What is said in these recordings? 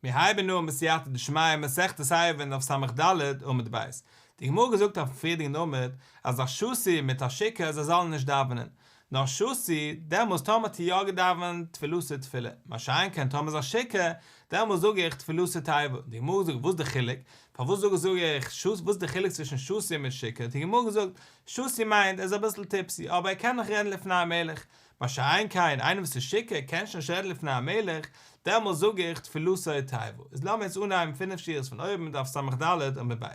מיר הייבן אן בסייעתא דשמיא מסכת עירובין דף ס"ד עמוד ב'. די גמרא האט געזאגט אויפן פריערדיגן עמוד אז א שתוי מיט א שיכור זיי זאלן נישט דאווענען, נאר שתוי, דעמאלס טאמער האט ער יא געדאווענט תפילתו תפילה, מה שאין כן טאמער איז א שיכור, דעמאלס זאג איך תפילתו תיבה. די גמרא האט געזאגט וואס די חילוק? פארוואס זאג זאג איך וואס איז די חילוק צווישן שתוי מיט שיכור? האט די גמרא געזאגט, שתוי מיינט ער איז אביסל טיפסי אבער ער קען נאך רעדן לפני המלך, מה שאין כן איינער וואס איז שיכור קען שוין נישט רעדן לפני המלך, דעמאלס זאג איך תפילתו תיבה. איז לאמיר יעצט אנהייבן פינף שורות פון אויבן דף ס"ד עמוד ב'.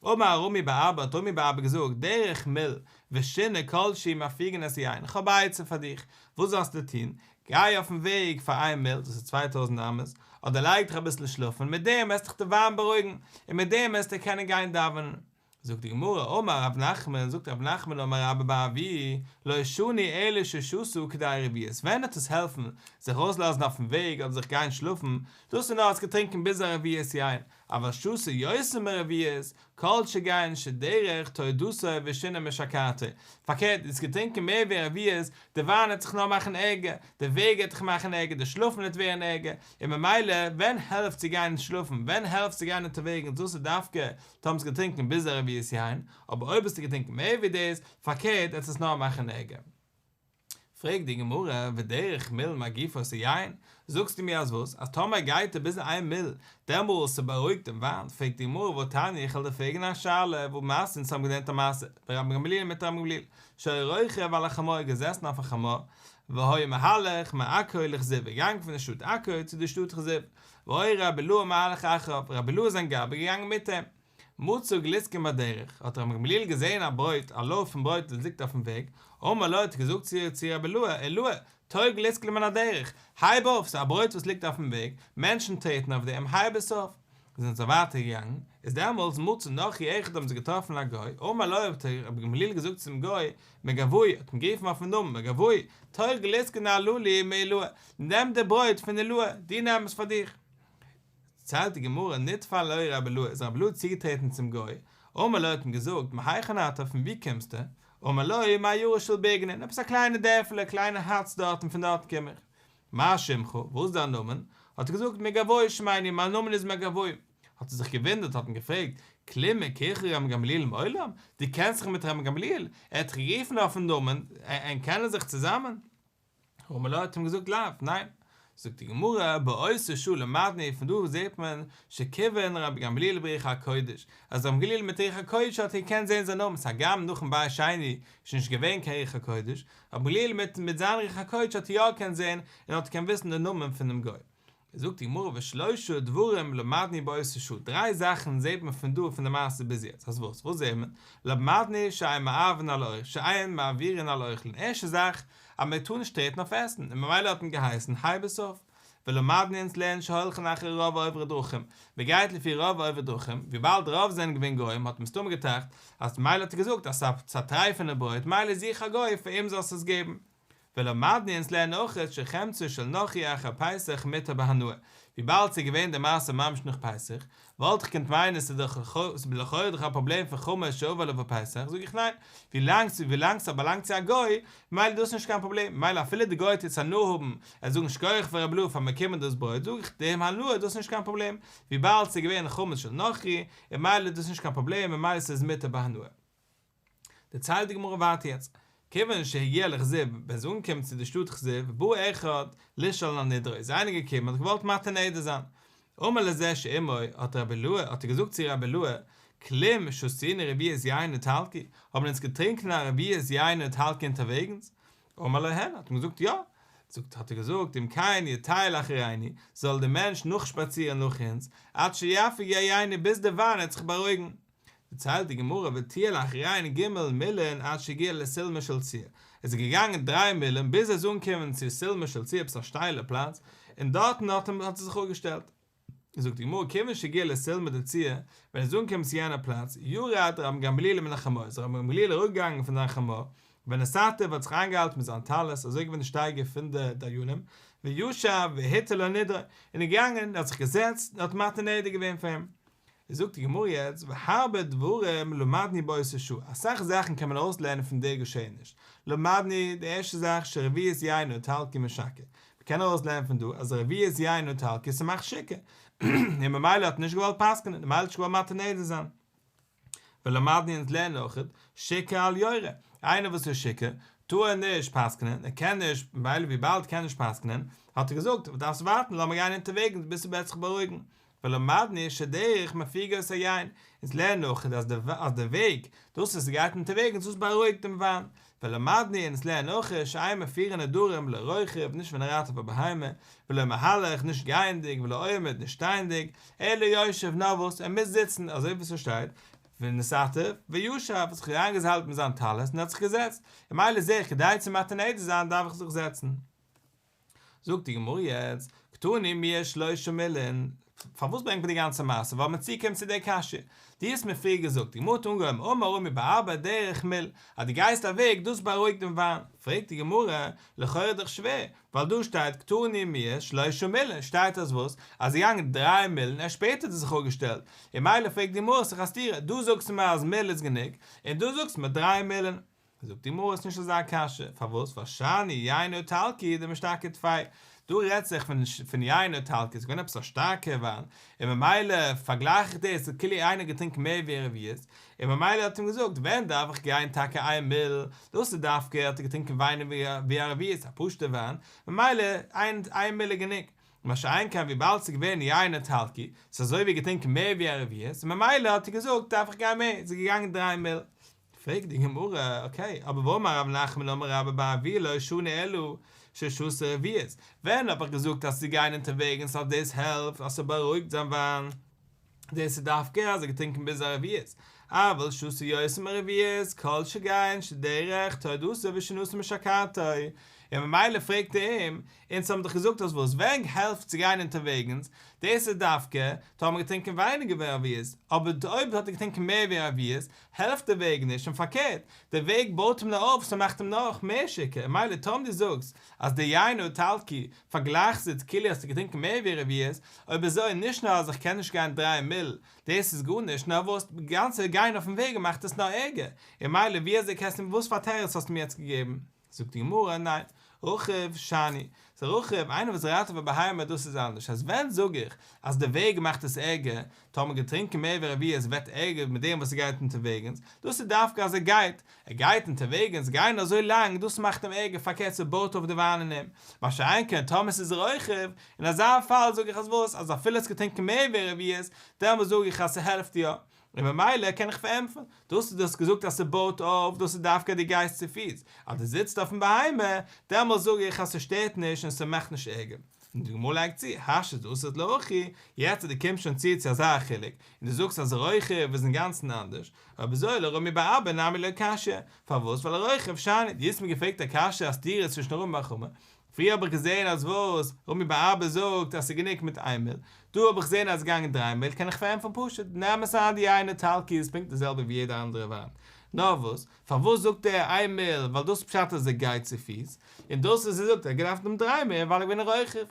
אמר רמי בר אבא האט רמי בר אבא געזאגט דרך מיל ושינה כל שהוא מפיגין את היין, איך האב א עצה פאר דיך, וואס זאלסטו טון, גיי אויפן וועג פאר איין מיל, דאס איז 2000 אמות, אדער לייג דיך אביסל שלאפן, מיט דעם וועסט דיך די וויין בארואיגן, און מיט דעם וועסטו קענען גיין דאווענען. זאגט די גמרא, אמר רב נחמן, זאגט רב נחמן אמר רבה בר אבוה, לא שנו אלא ששתה כדי רביעית, ווען וועט עס העלפן זיך אויסלאזן אויפן וועג אדער זיך גיין שלאפן, דאס איז נאר האסט געטרינקען ביז א רביעית יין, אבל שתה יותר מרביעית, כל שכן שדרך טורדתו ושינה משכרתו, פארקערט, דו האסט געטרינקען מער ווי א רביעית, די וויין וועט זיך נאר מאכן ערגער, די וועג וועט זיך מאכן ערגער, די שלאפן וועט ווערן ערגער, און ממילא ווען העלפט צו גיין שלאפן, ווען העלפט צו גיין אונטערוועגנס, דאס איז דווקא טאמער האסט געטרינקען ביז א רביעית יין, אבער אויב האסטו געטרינקען מער ווי דאס, פארקערט וועט עס נאר מאכן ערגער. פרעגט די גמרא, ודרך מיל מגיפה את היין, זאגסטו מיר אז וואס? אז טאמער גייט ער ביז איין מיל, דעמאלס ס'בארואיגט דעם וויין, פרעגט די גמרא והתניא, איך וועל דיר פרעגן א שאלה, והא מעשה אונז האבן געלערנט א מעשה, ברבן גמליאל מיט רבן גמליאל, שהיה רוכב על החמור געזעסן אויף א חמור, והיה מהלך מעכו לכזיב, געגאנגען פון די שטאט עכו צו די שטאט כזיב, והיה רבי אילעא מהלך אחריו, רבי אילעא זיין גבאי געגאנגען מיט אים. מצא גלוסקין בדרך, האט רבן גמליאל געזען א ברויט, א loaf פון ברויט וואס ליגט אויפן וועג, אמר לו האט ער געזאגט צו צו רבי אילעא, אילעא, טול גלוסקין מן הדרך, הייב אויף, ס'איז א ברויט וואס ליגט אויפן וועג, מענטשן טרעטן אויף דעם, הייב עס אויף. זענען זיי ווייטער געגאנגען, איז דעמאלטס מצא נכרי אחד האבן זיי געטראפן א גוי, אמר לו האט רבי גמליאל געזאגט צום גוי, מגואי, האט אים גערופן אויפן נאמען, מגואי, טול גלוסקין הללו מעילאי, נעם די ברויט פון עילאי, דו נעם עס פאר דיך. דערציילט די גמרא, נטפל לו רבי אילעא, איז רבי אילעא צוגעטרעטן צום גוי, אמר לו האט אים געזאגט, מהיכן אתה, פון וואו קומסטו? אמר לו, מעיירה של בורגנין, עפעס א קליינע דערפעלע, קליינע huts דארטן, פון דארט קום איך. מה שמך, וואס איז דיין נאמען? האט ער געזאגט, מגואי שמיני, מיין נאמען איז מגואי. האט ער זיך געוואונדערט, האט אים געפרעגט, כלום הכירך רבן גמליאל מעולם? דו קענסט זיך מיט רבן גמליאל? ער האט דיך גערופן אויפן נאמען, ענק קענען זיך צוזאמען? אמר לו האט אים געזאגט לאו, ניין. זאגט די גמרא, באותה שעה למדנו, פון דא זעט מען, שכיוון רבי גמליאל ברוח הקודש, אז רבי גמליאל מיט רוח הקודש האט ער געקענט זען זיין נאמען, הגם נאכן בית שני איז שוין נישט געווען קיין רוח הקודש, רבי גמליאל מיט מיט זיין רוח הקודש האט ער יא געקענט זען און האט געקענט וויסן די נאמען פונעם גוי. זאגט די גמרא ושלושה דברים למדנו באותה שעה, דריי זאכן זעט מען פון דא פון די מעשה ביז יעצט, אז וואס? וואס זעט מען? למדנו שאין מערבין על אוכל, שאין מעבירין על אוכלין, ערשטע זאך אז מען טאר נישט טרעטן אויף עסן, און ממילא האט מען געהייסן הייב עס אויף, ולמדנו אונז לערנען שהולכין אחר רוב עוברי דרכים, מען גייט לפי רוב עוברי דרכים, וויבאלד רוב זענען געווען גוים האט מען מסתמא געטראכט אז מילא האט ער געזאגט אז ס'איז א טרייפענע ברויט מילא זוך א גוי פאר אים זאלסט עס געבן. ולמדנו אונז לערנען אויך שחמצו של נכרי אחר פסח מותר בהנאה, וויבאלד ס'איז געווען די מעשה ממש נאך פסח, וואלט איך געקענט מיינען ס'איז דאך לכאורה דאך א פראבלעם פון חמץ שעבר עליו הפסח, זאג איך ניין, ווילאנג ווילאנג ס'באלאנגט צו א גוי, ממילא איז דאס נישט קיין פראבלעם, ממילא אפילו די גוי וועט יעצט הנאה האבן, ער זאגן שכוח פאר רבי אילעא פאר באקומען דאס ברויט, זאג איך דעם הנאה איז דאס נישט קיין פראבלעם, וויבאלד ס'איז געווען חמץ של נכרי, ממילא איז דאס נישט קיין פראבלעם, ממילא ס'איז מותר בהנאה. דערציילט די גמרא ווייטער יעצט, כיוון שהגיע לכזיב, ווען זיי אנגעקומען צו די שטאט כזיב, בא אחד לשאול על נדרו, איז איינער געקומען האט געוואלט מתיר נדר זיין, אמר לזה שעמו, האט רבי אילעא, האט ער געזאגט צו רבי אילעא, כלום שתינו רביעית יין איטלקי, האבן אונז געטרינקען א רביעית יין איטלקי אונטערוועגנס? אמר לו הן, האט אים געזאגט יא, זאגט האט ער געזאגט אם כן יטייל אחרינו, זאל דער מענטש נאכשפאצירן נאך אונז, עד שיפיג יינו ביז די וויין וועט זיך בארואיגן. דערציילט די גמרא וטייל אחריהן ג' מילין עד שהגיע לסולמא של צור, ער איז געגאנגען דריי מילין ביז ער איז אנגעקומען צו סולמא של צור עפעס א שטיילע פלאץ, און דארטן האט ער זיך אפגעשטעלט. זאגט די גמרא כיוון שהגיע לסולמא דצור, ווען ער איז אנגעקומען צו יענע פלאץ, ירד רבן גמליאל מן החמור, איז רבן גמליאל אראפגעגאנגען פון זיין חמור, ונתעטף האט זיך איינגעהאלטן מיט זיין טלית, אזוי געווען די שטייגער פון די דיינים, וישב והתיר לו נדרו, און איז געגאנגען און האט זיך געזעצט און האט מתיר נדר געווען פאר אים. זאגט די גמרא יעצט, והרבה דברים למדנו באותה שעה, אסאך זאכן קען מען ארויסלערנען פון די געשעעניש, למדנו, די ערשטע זאך, שרביעית יין האיטלקי משכר, מען כ'קען ארויסלערנען פון דא אז רביעית יין איטלקי ס'מאכט שיכור, און ממילא האט ער נישט געוואלט פסק'נען, ממילא האט נישט געוואלט מתיר נדר זיין. ולמדנו אונז לערנען אויכעט, שיכור אל יורה, איינער וואס איז שיכור, טאר ער נישט פסק'נען, ער קען נישט, ממילא וויבאלד ער קען נישט פסק'נען, האט ער געזאגט, דארפסט ווארטן, לאמיר גיין אונטערוועגנס ביז ס'וועט זיך בארואיגן. ולמדנו שדרך מפיגה את היין, אונז לערנען אויכעט אז די וועג, דאס וואס ס'גייט אונטערוועגנס דאס בארואיגט דעם וויין, ולמדנו אונז לערנען אויכעט שאין מפירין נדרים לא רוכב, נישט ווען ער רייט אויף א בהמה, ולא מהלך, נישט גייענדיג, ולא עומד, נישט שטייענדיג, אלא יושב, נאר וואס, ער מוז זיצן, אזוי ווי ס'שטייט, ונתעטף, וישב, האט זיך אריינגעהאלטן מיט זיין טלית און האט זיך געזעצט, און ממילא זעה איך כדי צו מתיר נדר זיין דארף איך זיך זעצן. זאגט די גמרא יעצט, קתני מיהת שלושה מילין, פארוואס ברענגט מען די גאנצע מעשה, ווייל מען צוקומט צו די קשיא, דו האסט מיר פריער געזאגט, די גמרא האט אנגעהויבן אמר רמי בר אבא דרך מיל, אז דו גייסט א וועג דאס בארואיגט דעם וויין, פרעגט די גמרא, לכאורה איז דאך שווער, ווייל דא שטייט קתני מיהת שלושה מילין, שטייט אז וואס? אז ער איז געגאנגען דריי מילין ערשט שפעטער האט ער זיך אפגעשטעלט, און ממילא פרעגט די גמרא ס'איז דאך א סתירה, דא זאגסטו מיר אז מיל איז גענוג, און דא זאגסטו מיר דריי מילין. זאגט די גמרא ס'איז נישט אזא קשיא, פארוואס? ווייל שאני יין איטלקי דמשתכר טפי, דא רעדט זיך פון פון יין איטלקי, ס'איז געווען עפעס א שטארקע וויין, און ממילא פארגלייך איך דאס כאילו איינער האט געטרינקען מער ווי א רביעית, און ממילא האט אים געזאגט ווען דארף איך גיין טאקע איין מיל, דאס איז דווקא האט ער געטרינקען ווייניגער ווי א רביעית, א פשוטע וויין, ממילא איין איין מיל איז גענוג, מה שאין כן וויבאלד ס'איז געווען יין איטלקי, ס'איז אזוי ווי געטרינקען מער ווי א רביעית, און ממילא האט ער געזאגט דארף איך גיין מער, איז ער געגאנגען דריי מיל. פרעגט די גמרא, אקעי, אבער והאמר רב נחמן אמר רבה בר אבוה לא שנו אלא ששתה רביעית, ווען האב איך געזאגט אז צו גיין אונטערוועגנס אז דאס העלפט אז ס'בארואיגט זיין וויין, דאס איז דווקא אז ער האט געטרינקען ביז א רביעית, אבל שתה יותר מרביעית כל שכן שדרך תורדתו ושינתו משכרתו, און ממילא פרעגט ער אים, אונז האבן דאך געזאגט אז וואס ווען העלפט צו גיין אונטערוועגנס, דאס איז דווקא טאמער געטרינקען ווייניגער ווי א רביעית, אבער אויב האט ער געטרינקען מער ווי א רביעית, העלפט די וועג נישט און פארקערט, די וועג בויט אים נאר אויף ס'מאכט אים נאך מער שיכור, און ממילא טאמער דו זאגסט אז די יין האיטלקי פארגלייכסט עס כאילו האסטו געטרינקען מער ווי רביעית, אויב אזוי נישט נאר אז איך קען נישט גיין דריי מיל, דאס איז גארנישט, נאר וואס די גאנצע גיין אויפן וועג מאכט עס נאר ערגער, און ממילא ווי אזוי קענסטו וואס פאר תירוץ האסטו מיר יעצט געגעבן? זאגט די גמרא, ניין, רוכב שאני, ס'איז רוכב, איינער וואס רייט אויף א בהמה דאס איז אנדערש, אז ווען זאג איך אז די וועג מאכט עס ערגער, טאמער געטרינקען מער ווי רביעית ווערט ערגער מיט דעם וואס ער גייט אונטערוועגנס, דאס איז דווקא אז ער גייט, ער גייט אונטערוועגנס, גיין אזוי לאנג, דאס מאכט אים ערגער, פארקערט ס'בויט אויף די וויין אין אים, מה שאין כן טאמער ס'איז רוכב, אין אזא פאל זאג איך אז וואס, אז אפילו האסט געטרינקען מער ווי רביעית, דעמאלס זאג איך אז ס'העלפט יא. און ממילא קען איך פארענטפערן, דאס וואס דו האסט געזאגט אז ס'בויט אויף, דאס איז דווקא דו גייסט צופיס, אז דו זיצט אויפן בהמה, דעמאלס זאג איך אז ס'שטערט נישט און ס'מאכט נישט ערגער. און די גמרא לייגט צו, השתא דאתית להכי, יעצט אז דו קומסט שוין צו צו אזא חילוק, און דו זאגסט אז רוכב איז אינגאנצן אנדערש, אויב אזוי לרמי בר אבא נמי לא קשיא, פארוואס? ווייל רוכב שאני, דו האסט מיר געפרעגט א קשיא א סתירה צווישן רמי בר חמא, פריער האב איך געזען אז וואס? רמי בר אבא זאגט אז ס'איז גענוג מיט איין מיל, דא האב איך געזען אז ס'איז געגאנגען דריי מיל, קען איך פארענטפערן פשוט, נעם עס אן די יין איטלקי איז פונקט די זעלבע ווי יעדע אנדערע וויין, נאר וואס, פארוואס זאגט ער איין מיל, ווייל דאס פשט אז ער גייט צופיס, און דאס וואס ער זאגט ער האט געדארפט האבן דריי מיל ווייל ער איז געווען רוכב.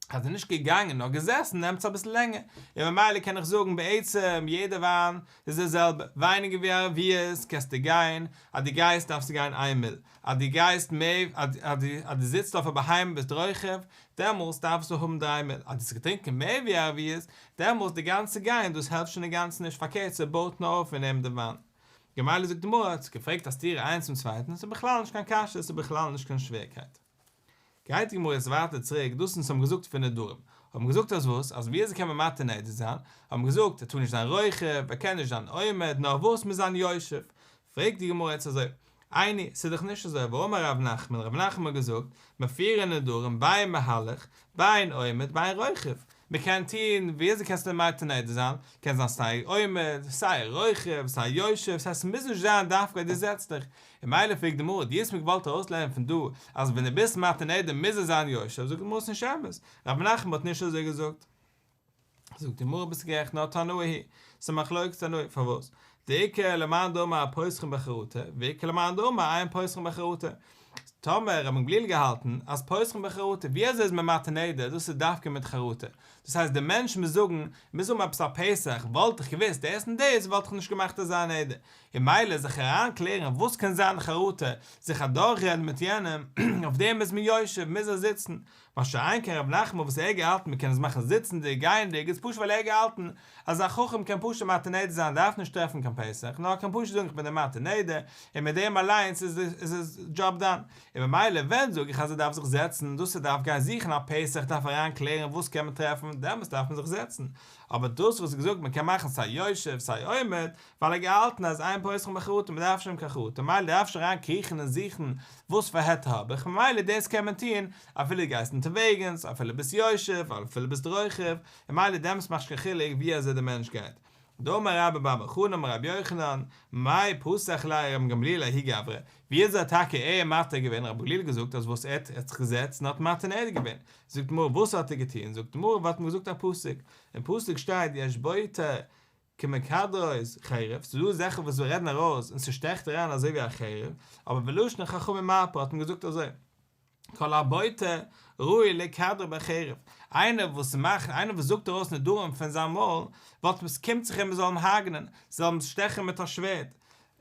אז ער איז נישט געגאנגען נאר געזעסן נעמט עס אביסל לענגער, און ממילא קען איך זאגן בעצם יעדע וויין איז די זעלבע, ווייניגער ווי א רביעית קענסטו גיין, אז דו גייסט דארפסטו גיין איין מיל, אז דו גייסט מער אז דו זיצט אויף א בהמה ביסט רוכב, דעמאלס דארפסטו האבן דריי מיל, אז דו האסט געטרינקען מער ווי א רביעית, דעמאלס די גאנצע גיין דאס העלפט שוין אינגאנצן נישט פארקערט ס'בויט נאר אויף אין אים די וויין. ממילא זאגט די גמרא, האסט געפרעגט א סתירה איינס צום צווייטן, ס'איז בכלל נישט קיין קשיא, ס'איז בכלל נישט קיין שווערקייט. גייט די גמרא יעצט ווייטער צוריק, דאס אונז האבן געזאגט פון נדרים, האבן געזאגט אז וואס, אז ווי אזוי קען מען מתיר נדר זיין, האבן געזאגט ער טאר נישט זיין רוכב, ער קען נישט זיין עומד, נאר וואס מוז זיין יושב, פרעגט די גמרא יעצט אזוי, איני, ס'איז דאך נישט אזוי, והאמר רב נחמן, רב נחמן האט געזאגט, מפירין נדרים בין מהלך, בין עומד, בין רוכב, מען קען טון, ווי אזוי קענסטו מתיר נדר זיין, קען זיין סיי עומד, סיי רוכב, סיי יושב, ס'הייסט ס'מוז נישט זיין דווקא אז דו זעצט דיך, און ממילא פרעגט די גמרא, דו האסט מיר געוואלט ארויסלערנען פון דא אז ווען דו ביסט מתיר נדר מוז עס זיין יושב, זאגט די גמרא ס'נישט אמת, רב נחמן האט נישט אזוי געזאגט. זאגט די גמרא ביסט גערעכט נאר תנאי היא, ס'איז מחלוקת תנאים, פארוואס? דאיכא למאן דאמר פותחין בחרטה, ואיכא למאן דאמר אין פותחין בחרטה. טאמער רבן גמליאל געהאלטן אז פותחין בחרטה, ווי אזוי איז מען מתיר נדר, דאס איז דווקא מיט חרטה, דאס הייסט דער מענטש מוז זאגן, מוז האבן עפעס א פתח, וואלט איך געוואוסט דאס און דאס וואלט איך נישט געמאכט אזא נדר, און מילא זיך אריין קלערן וואס קען זיין חרטה, זיך אדורך רעדן מיט יענעם, אויף דעם איז מען יושב, מוז ער זיצן, מה שאין כן רב נחמן וואס ער האט געהאלטן מען קען עס מאכן זיצנדיג, גייענדיג, איז פשוט ווייל ער האט געהאלטן אז א חכם קען פשוט מתיר נדר זיין דארף נישט טרעפן קיין פתח, נאר ער קען פשוט זאגן איך בין דיר מתיר נדר, און מיט דעם אליינס איז איז דזשאב דאן. און ממילא ווען זאג איך אז ער דארף זיך זעצן, דאס ער דארף גיין זוכן א פתח דארף אריין קלערן וואס קען מען טרעפן, דעמאלס דארף מען זיך זעצן. אבער דאס וואס געזאגט מען קען מאכן סיי יושב סיי עומד, ווייל ער האט געהאלטן אז אין פותחין בחרטה מען דארף נישט האבן קיין חרטה ממילא דארף נישט אריין קריכן און זוכן וואס פאר היתר האב איך, ממילא דאס קען מען טון אפילו דו גייסט אונטערוועגנס, אפילו ביסט יושב, אפילו ביסט רוכב, ממילא דעמאלס מאכט נישט קיין חילוק ווי אזוי דער מענטש גייט. דאמר רבה בר בר חנה אמר רבי יוחנן, מאי פתח ליה רבן גמליאל לההוא גברא, ווי אזוי האט טאקע ער מתיר געווען, רבן גמליאל האט געזאגט אז וואס ער האט זיך געזעצט און האט מתיר נדר געווען, זאגט די גמרא וואס האט ער געטון, זאגט די גמרא האט מען געזאגט א פסוק, אין פסוק שטייט יש בוטה כמקדרות חרב, ס'איז דא אזעלכע וואס רעדן ארויס און ס'שטעכט אריין אזוי ווי א חרב, אבער ולשון חכמים מרפא האט מען געזאגט אזוי, כל הבוטה ראוי לקדרו בחרב, איינער וואס מאכט, איינער וואס זאגט ארויס נדרים פון זיין מויל, וואלט עס קומט זיך אים מען זאל אים הרג'נען, זאל אים שטעכן מיט א שווערד,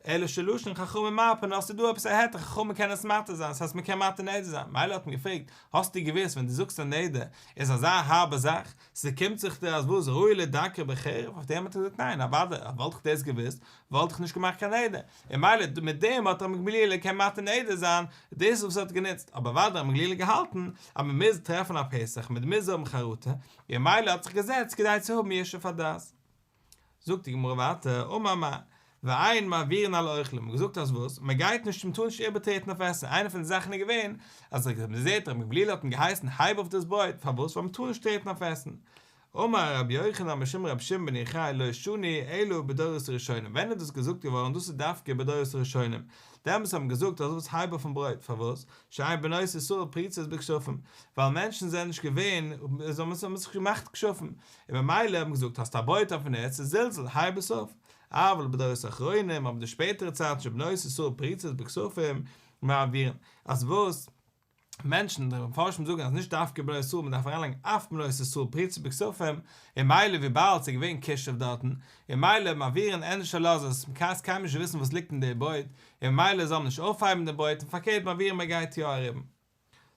אלא שלשון חכמים מרפא נאר ס'איז דא עפעס א היתר חכמים קענען עס מתיר זיין, ס'הייסט מ'קען מתיר נדר זיין, מילא האט מען געפרעגט, האסטו געוואוסט ווען דו זאגסט א נדר איז אזא הארבע זאך, ס'קומט זיך דיר אז וואס ראוי לדקרו בחרב, אויף דעם האט ער געזאגט ניין אוודאי וואלט איך דאס געוואוסט וואלט איך נישט געמאכט קיין נדר, און מילא מיט דעם האט רבן גמליאל געקענט מתיר נדר זיין דאס וואס ער האט גענוצט, אבער אוודאי רבן גמליאל האט געהאלטן אז מ'מוז טרעפן א פתח, מ'מוז האבן חרטה, און מילא האט זיך געזעצט כדי צו האבן ישוב הדעת. זאגט די גמרא ווייטער, אמר מר, ואין מעבירין על אוכלים, מ'האט געזאגט אז וואס? מען גייט נישט מען טאר נישט איבערטרעטן אויף עסן, איינע פון די זאכן איז געווען אז מען זעט רבן גמליאל האט אים געהייסן הייב אויף דאס ברויט, פארוואס? ווייל מען טאר נישט טרעטן אויף עסן. אמר רבי יוחנן משום רבי שמעון בן יוחאי לא שנו אלא בדורות הראשונים, ווען איז דאס געזאגט געווארן? דאס איז דווקא בדורות הראשונים, דעמאלטס האט מען געזאגט אז וואס הייב אויפן ברויט, פארוואס? שאין בנות ישראל פרוצות בכשפים, ווייל מענטשן זענען נישט געווען, זיי האבן זיך געמאכט כשפים, און ממילא האט מען געזאגט האסט א ברויט אויפן ערד ס'איז זלזול הייב עס אויף, אבל בדורות האחרונים אבער די שפעטערע צייטן שבנות ישראל פרוצות בכשפים מעבירין, אז וואס מענטשן, די מפרשים זאגן אז נישט דווקא בנות ישראל מען דארף אריינלייגן אף בנות ישראל פרוצות בכשפים, און מילא וויבאלד ס'איז געווען כישוף דארטן, און מילא מעבירין ענדערש לאז עס, מ'קען קיינמאל נישט וויסן וואס ליגט אין די ברויט, און ממילא זאל מען נישט אויפהייבן די ברויט און פארקערט מעבירין מען גייט יא אריבער.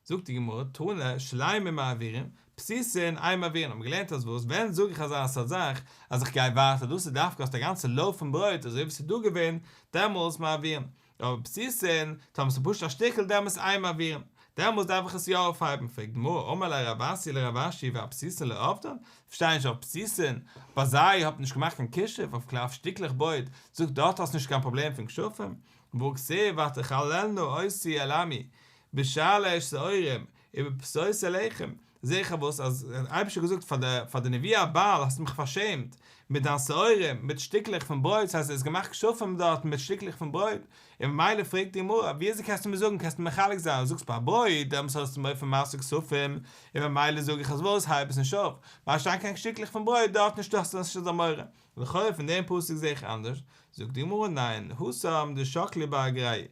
זאגט די גמרא, תנא, שלימים מעבירין, פתיתין אין מעבירין, האבן געלערנט אז וואס, ווען זאג איך אזא סארט זאך, אז איך גיי ווייטער, דאס איז דווקא האסט א גאנצע לאוף פון ברויט אזוי ווי ס'איז דא געווען, דעמאלס מעבירין, אבער פתיתין, טאמער ס'איז פשוט א שטיקל דעמאלס אין מעבירין, דעמאלס דארף איך עס יא אויפהייבן, פרעגט די גמרא, אמר ליה רב אסי לרב אשי ואפתיתין לא עבדן, כ'פארשטיי נישט אויף פתיתין, ביי זיי האט מען נישט געמאכט קיין כישוף אויף קלף שטיקלעך ברויט, זאג דארט האסט נישט קיין פראבלעם פון כשפים, והכתיב ותחללנה אותי אל עמי, בשלש שעורים ובפתותי לחם, זעה איך וואס אז דער אייבערשטער האט געזאגט פאר די פאר די נביאי הבעל האסט מיך פארשעמט מיט דיין שעורים מיט שטיקלעך פון ברויט ס'הייסט האסט געמאכט כשפים דארטן מיט שטיקלעך פון ברויט, און ממילא פרעגט די גמרא ווי אזוי קענסטו מיר זאגן קענסטו מחלק זיין זאגסט ביי ברויט דעמאלטס האסטו מורא פון מעשה כשפים און ממילא זאג איך אז וואס הייב עס נישט אויף מה שאין כן שטיקלעך פון ברויט דארט נישטא האסטו נישט אזא מורא לכאורה פון דעם פסוק זעה איך אנדערש, זאגט די גמרא ניין, התם דשקלי באגרייהו,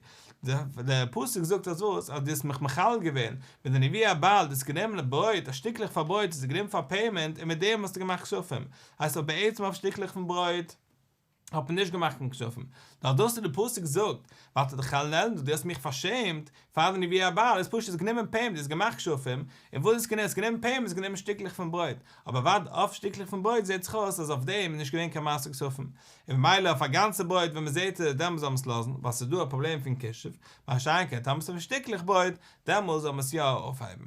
דער פסוק זאגט אז וואס, אז דו האסט מיך מחלל געווען מיט די נביאי הבעל, דו האסט גענומען ברויט, א שטיקלעך פאר ברויט האסטו גענומען פאר פעימענט און מיט דעם האסטו געמאכט כשפים, הייסט אויב בעצם אויף שטיקלעך פון ברויט האט מען נישט געמאכט קיין כשפים, נאר דאס וואס די פסוק זאגט, ותחללנה, דו האסט מיך פארשעמט פאר די נביאי הבעל, איז פשוט האסט גענומען פעימענט, דו האסט געמאכט כשפים, און וואס האסט גענומען, האסט גענומען פעימענט, האסט גענומען שטיקלעך פון ברויט, אבער אוודאי אויף שטיקלעך פון ברויט זעט זיך אויס אז אויף דעם איז נישט געווען קיין מעשה כשפים, און ממילא אויף א גאנצע ברויט ווען מען זעט עס דעמאלס זאל מען עס לאזן, ווייל ס'איז דא א פראבלעם פון כישוף, מה שאין כן טאמער ס'איז פון שטיקלעך ברויט, דעמאלס זאל מען עס יא אויפהייבן.